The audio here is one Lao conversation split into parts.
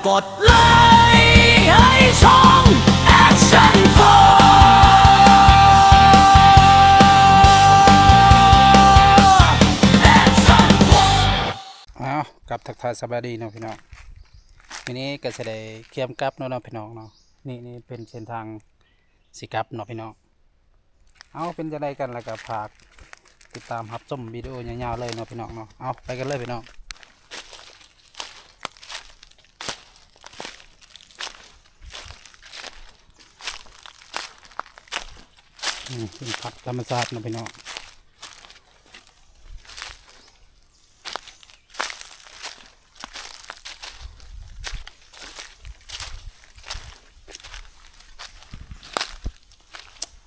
ກົດໄລ້ໃຫ້ຊ່ອງ Action Four Action Four ອ້າວ ກັບທັກທາຍສະບາຍດີເນາະພີ່ນ້ອງ. ມື້ນີ້ກໍຊິໄດ້ກຽມກັບເນາະ ເນາະພີ່ນ້ອງເນາະ. ນີ້ ນີ້ເປັນເສັ້ນທາງ ຊິກັບເນາະພີ່ນ້ອງ. ເອົາ ເປັນຈັ່ງໃດກັນ ແລ້ວກໍຝາກຕິດຕາມຮັບຊົມວິດີໂອຍາວໆເລີຍເນາະພີ່ນ້ອງເນາະ. ເອົາ ໄປກັນເລີຍພີ່ນ້ອງ. ອືມ ເປັນຜັກທຳມະຊາດເນາະພີ່ນ້ອງ.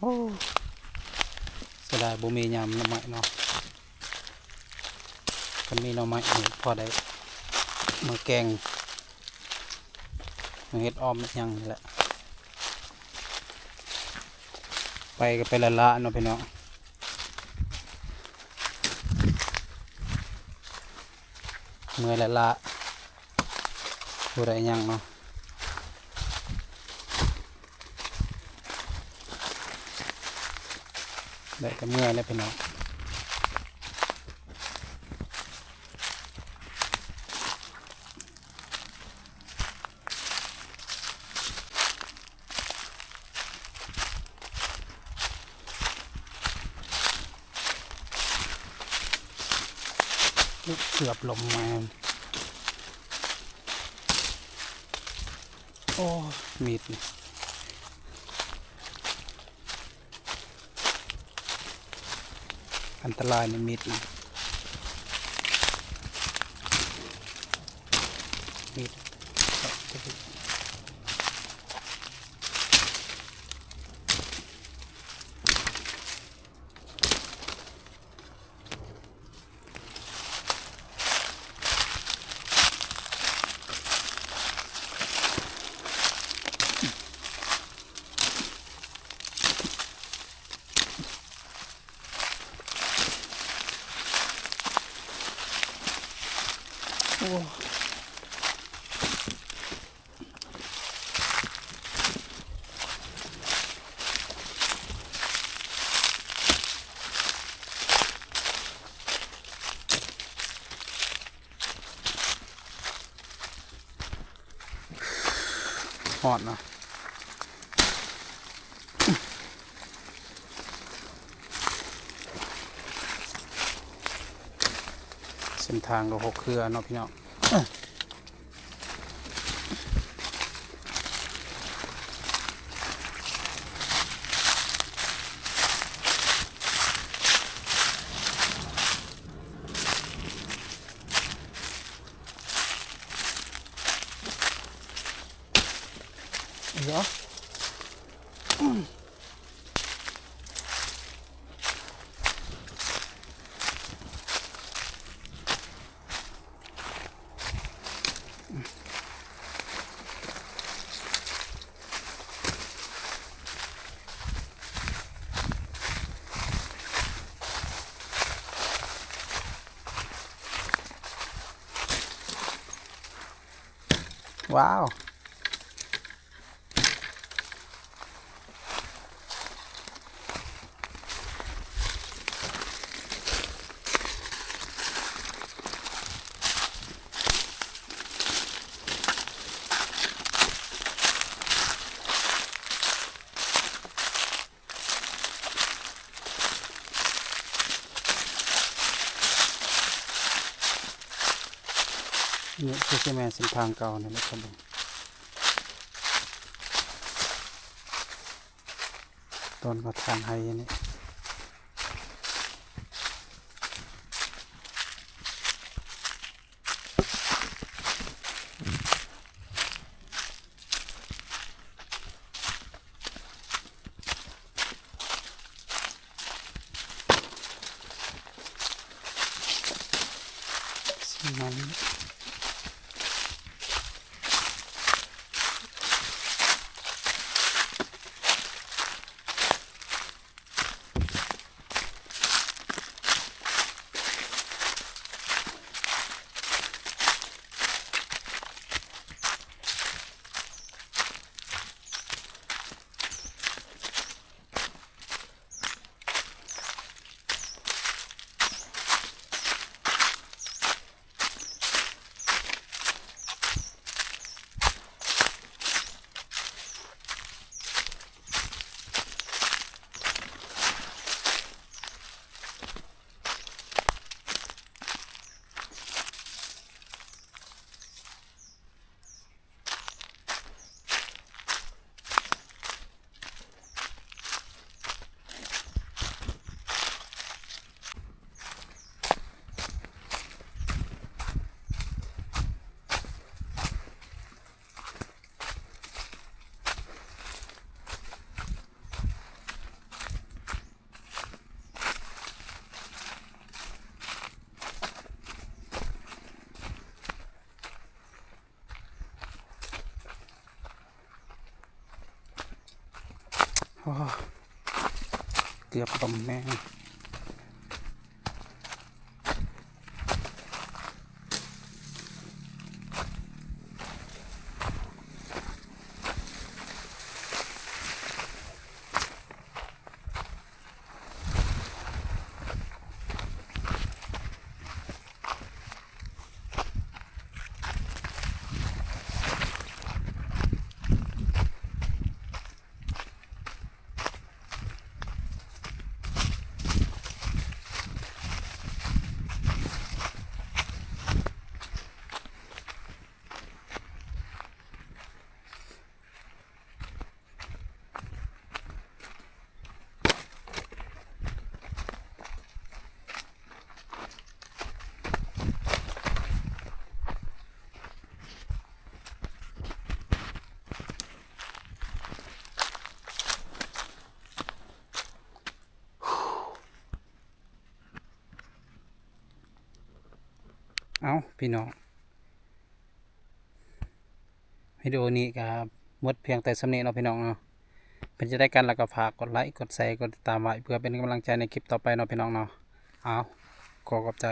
ໂອ້ ເສຍດາຍບໍ່ມີຍຳໜໍ່ໄມ້ເນາະ. ຄັນມີໜໍ່ໄມ້ນີ້ພໍໄດ້ມາແກງ ມາເຮັດອອມເຮັດຫຍັງນີ້ແຫຼະ. ໄປກໍໄປລ້າໆເນາະພີ່ນ້ອງ. ເມື່ອຍລ້າໆ ບໍ່ໄດ້ຫຍັງເນາະ. ໄດ້ແຕ່ເມື່ອຍແຫຼະພີ່ນ້ອງ. ເກືອບລົ້ມມາ. ໂອ້ ມີດນີ້ ອັນຕະລາຍນີ້ ມີດນີ້ ມີດ. ໂອ້ ຮ້ອນນະ. ເສັ້ນທາງກໍຫົກເຄືອເນາະພີ່ນ້ອງ. ວ້າວ. ນີ້ຄືຊິແມ່ນເສັ້ນທາງເກົ່ານີ້ແຫຼະຄັບ ຕອນເຂົາຖາງໄຮ່ນີ້. ໂ ໂອ້ ເກືອບລົມແຮງ. ເອົ້າ ພີ່ນ້ອງ ວິດີໂອນີ້ກໍໝົດພຽງແຕ່ສ່ຳນີ້ເນາະ ພີ່ນ້ອງເນາະ. ເປັນຈັ່ງໃດກັນ ແລ້ວກໍຝາກກົດໄລ ກົດແຊ ກົດຕິດຕາມໄວ້ ເພື່ອເປັນກຳລັງໃຈໃນຄລິບຕໍ່ໄປເນາະ ພີ່ນ້ອງເນາະ. ເອົາ ຂໍຂອບໃຈ.